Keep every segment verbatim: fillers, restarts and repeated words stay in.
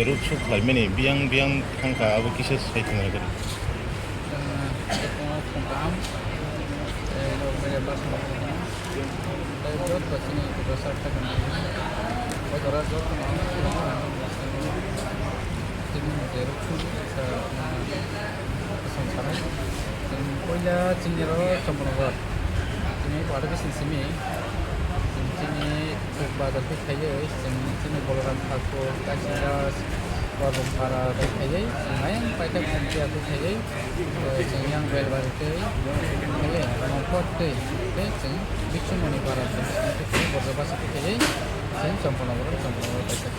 Road show khlaimani biyang biyang thangkha, abo kisa sai thangna kari. Eh, eko phung kaham. Eh, ino media person phung kaham. Tei joto chini kwchak sakha kaham. O jora joto no ang swrwngna ang swrwngna. Tini je road show ni kisa, eh, Bwswng sanai. Chwng puila chini oro Chomponogor. Chini Bharat Bising simi. Chwng chini Chuk Bazar khe khaiwi, chwng chini Balaram Thakur, Kasindas, Barbom Para khe khaiwi, chwng ayang paithak chwng phiya khe khaiwi, chwng yang Belbari tei khaiwi, Mongkot tei, tei chwng Biswmoni Para tei Borja Basa khe khaiwi, chwng Chomponogor, Chomponogor paithak.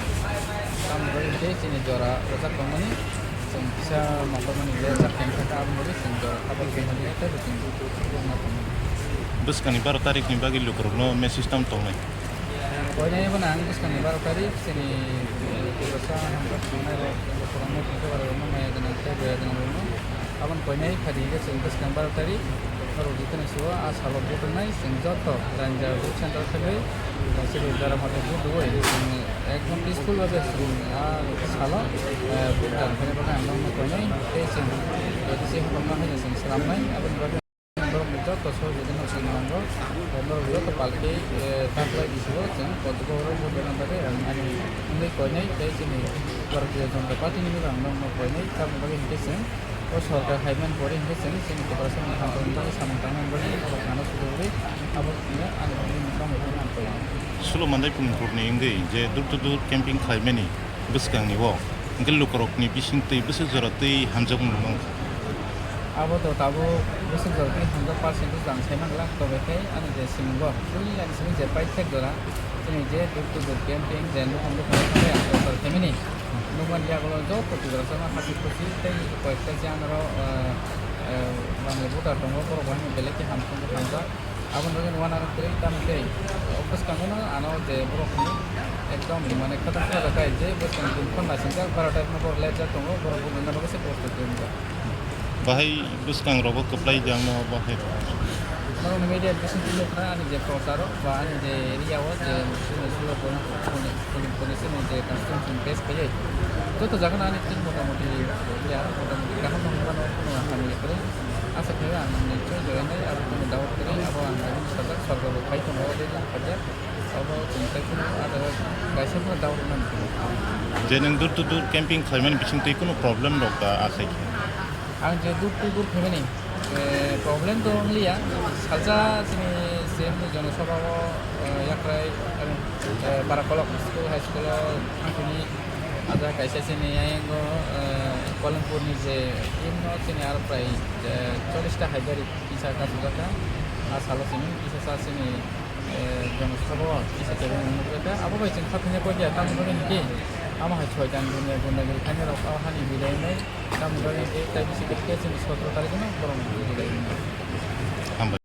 Tamni bagwi hwnkhe chini jora rwjak tongmani. Chwng kisa mokol mani le jak teng kha, aboni bagwi chwng jora kha, aboni bagwi tei bo chwng rwna tongo. Bwskangni baro tarikni bagwi lukurokno message tamo tongnai? Koinai bono ang bwskangni baro tarik chini, eh, Tiprasa hamjak tongnai rok, chwng kwbangma thangsa barwi rokno maya gwnang tei boya gwnang rokno. Aboni koinai phaidi khe chwng bwskang baro tarik, norok jotoni sio a salo vote wngnai, chwng joto Ranger Vote Center thangwi, eh, chini jora mate vote rwui, chwng ekdom peaceful babe chwng a salo, eh, vote rwna phaina bagwi ang nokno koinai tei chwng A D C haphangma haino chwng swnamnai, aboni bagwi borokni joto sohojogino chwng nango, tei norok joto palkhe, eh, taklai bisio chwng kotobo oro vote rwna bagwi ang ani wngwi koinai tei chini Bharatiya Janata Party ni bagwi ang nokno koinai, tamoni bagwi hinkhe chwng o sorkar phaimani pore hinkhe chwng chini Tiprasa ni hamjakmani bagwi samung tangnani bagwi norok ano sujagwi abo chwngno ani bagwi nokno ang koinai. Sulo Mandai Pungkurni wngwi je door to door camping khlaimani bwskangni o, hwnkhe lukurokni bisingtwi bwswk jora twi hamjakmung nukmang? Abo to tabuk bwswk jora twi hamjak percentage ang sai mangla, tobe khe ani je simingo, twi ani simi je paithak jora, chini je door to door camping, je nukhung nukhung thangwi ang prochar khaimani, nukmani yagulo joto Tiprasano hachik kuchik tei koyekta je anoro, ah, ah, bangla voter tongo, borok bo haino belai khe hamjakmung hamjak. Aboni bagwi no uanaro kwrwi tamo tei o bwskango no ano je borokni ekdom mane kwtal kwtal khe je bwskang din khon naisingkha, baro ta borok lepjak tongo, borok bo nangna bagwi se post khe wngjak. Bahai bwskang rogo kwplai di ang no bahai. Norokni media bising twi nukha ani je procharo ba ani je area o je chini sulo bono kuni kuni kuni chini je constituency face khaye. Joto jaga no ani thik motamoti ya motamoti kaham no hwnmano kuno hamya kwrwi. Asa khe ang nini chwng jorainai abo tongni dawat kwrwi, abo ang nini sajak sorgo bo phai tongo, o dei lang khaijak. Abo chwng tai kuno adara kaisa phano dawat rwna muchungo. Je nwng door to door camping khlaimani bisingtwi kuno problem rok da asai khe? Ang je door to door khlaimani, eh, problem to wngliya. Salsa chini C M ni jonosabha o, eh, yakrai, eh, Barakolok school, high school o thangthini aja kaisa chini ayango, eh, Kolanpur ni je team no chini aro prai, eh, chollish ta haibari kisa kasijak kha. A salo chini kisa sa chini, eh, jonosabha o kisa tebeng nukjak kha. Abo bai chwng kha thangya koi dia, tamoni bagwi hinkhe amo hai soitan dunia gundagiri khainai rok o hani bidai wngnai. Tamoni bagwi hinkhe tai bisi khe chini sotro tarikh no borok bidai wngnai. Hambai.